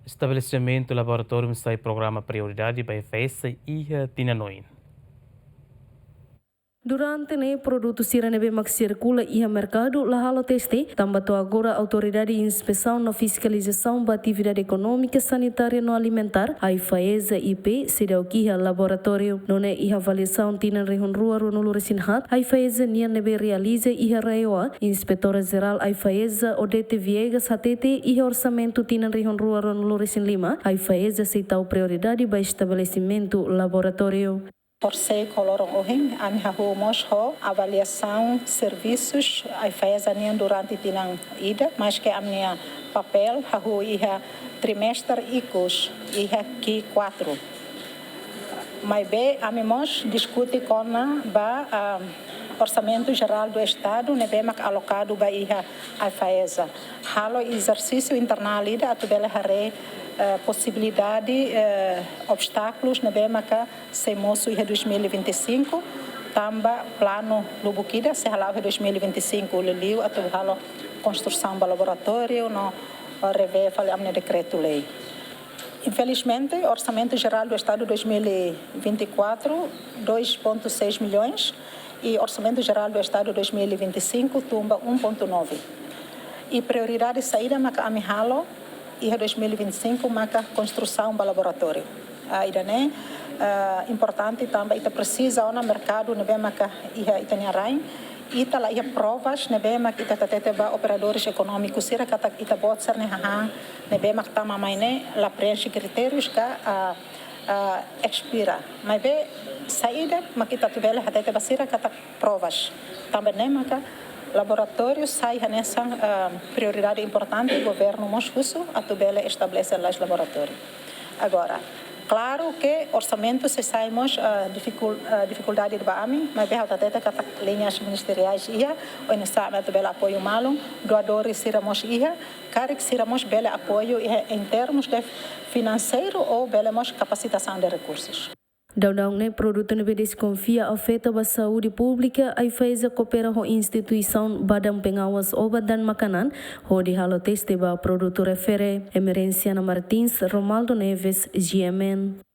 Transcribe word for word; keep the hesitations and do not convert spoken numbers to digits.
Estabelesimentu laboratóriu sai programa prioridade ba AIFAESA iha tinan oin. Durante ne'e, produtu sira ne'ebé mak sirkula iha merkadu la halo teste, tanba to'o agora Autoridade Inspesaun no Fiskalizasaun ba Atividade Ekonómika, Sanitária no Alimentár, AIFAESA I P, seidauk iha laboratóriu. Nune'e iha avaliasaun tinan rihun rua ruanulu resin haat, AIFAESA nian ne'ebé realiza iha RAEOA, Inspetora Jerál AIFAESA Odete Viegas hatete iha orsamentu tinan rihun rua ruanulu resin lima, AIFAESA sei tau prioridade ba estabelesimentu laboratóriu. Por sei koloron ohin, ami hahú mós ho avaliasaun servisus AIFAESA nian durante tinan ida, maske ami-nia papél hahú iha trimestre ikus, iha Q quatro. Maibé ami mós diskute kona-ba, ah, Orsamentu Jerál do Estadu ne'ebé mak alokadu ba iha AIFAESA. Halo ezersísiu internál ida atu bele haree, eh, posibilidade, eh, obstákulus ne'ebé maka sei mosu iha dois mil e vinte e cinco, tanba planu lubuk ida sei hala'o iha dois mil e vinte e cinco, liuliu atu halo konstrusaun ba laboratóriu no, eh, revee fali ami-nia dekretu-lei. Infelizmente, Orsamentu Jerál do Estadu dois mil e vinte e quatro, dois ponto seis milhões, e Orsamentu Jerál do Estadu dois mil e vinte e cinco tun ba um ponto nove. I prioridade saida maka ami halo iha dois mil e vinte e cinco maka konstrusaun ba laboratóriu. Ah, ida-ne'e, ah, importante tanba ita presiza ona merkadu ne'ebé maka iha ita-nia rain, ita la iha provas ne'ebé mak ita hatete ba operadores ekonómikus sira katak ita-boot sira-nia hahán ne'ebé mak tama mai ne'e la preenxe kritérius ka, ah, ah, espira. Maibé saida mak ita atu bele hatete ba sira katak provas. Tanba ne'e maka laboratóriu sai hanesan, ah, prioridade importante, governu mós husu atu bele estabelese lais laboratóriu. Agora, klaru ke orsamentu sei sai mós, ah, difikul-, ah, difikuldade ba ami, maibé ha'u hatete katak liñas ministeriais iha, oinsá ami atu bele apoiu malu, doadores sira mós iha, karik sira mós bele apoiu iha em termos de finanseiru ou bele mós kapasitasaun de rekursus. Daudaun ne'e produtu ne'ebé deskonfia afeta ba saúde públika, AIFAESA koopera ho instituisaun Badan Pengawas Obat dan Makanan, hodi halo teste ba produtu refere. Emerenciana Martins, Romaldo Neves, G M N.